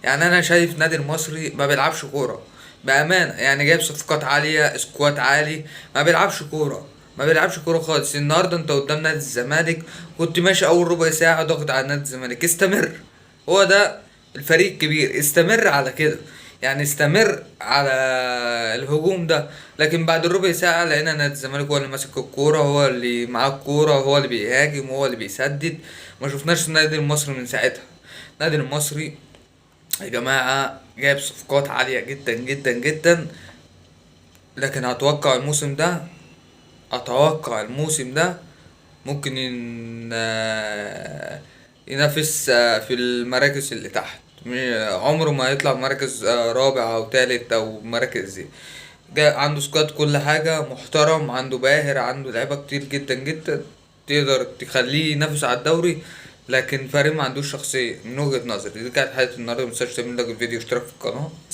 يعني انا شايف نادي المصري ما بيلعبش كورة بامانه، يعني جايب صفقات عاليه، squad عالي، ما بيلعبش كوره، ما بيلعبش كورة خالص. النهارده انت قدام نادي الزمالك كنت ماشي اول ربع ساعة ضاغط على نادي الزمالك، استمر، هو ده الفريق الكبير، استمر على كده، يعني استمر على الهجوم ده. لكن بعد الربع ساعة لقينا نادي الزمالك هو اللي ماسك الكورة، هو اللي معاه الكورة، هو اللي بيهاجم، هو اللي بيسدد. ما شفناش النادي المصري من ساعتها. النادي المصري يا جماعة جايب صفقات عالية جدا جدا جدا، لكن اتوقع الموسم ده، اتوقع الموسم ده ممكن ينافس في المراكز اللي تحت. عمره ما هيطلع مركز رابع او تالت او مراكز دي. عنده squad، كل حاجة محترم، عنده باهر، عنده لعيبة كتير جدا جدا تقدر تخليه ينافس على الدوري، لكن فريق ما عندوش شخصية من وجهة نظري. دي كانت حلقة النهاردة، متنساش تعمل like الفيديو واشتراك في القناة.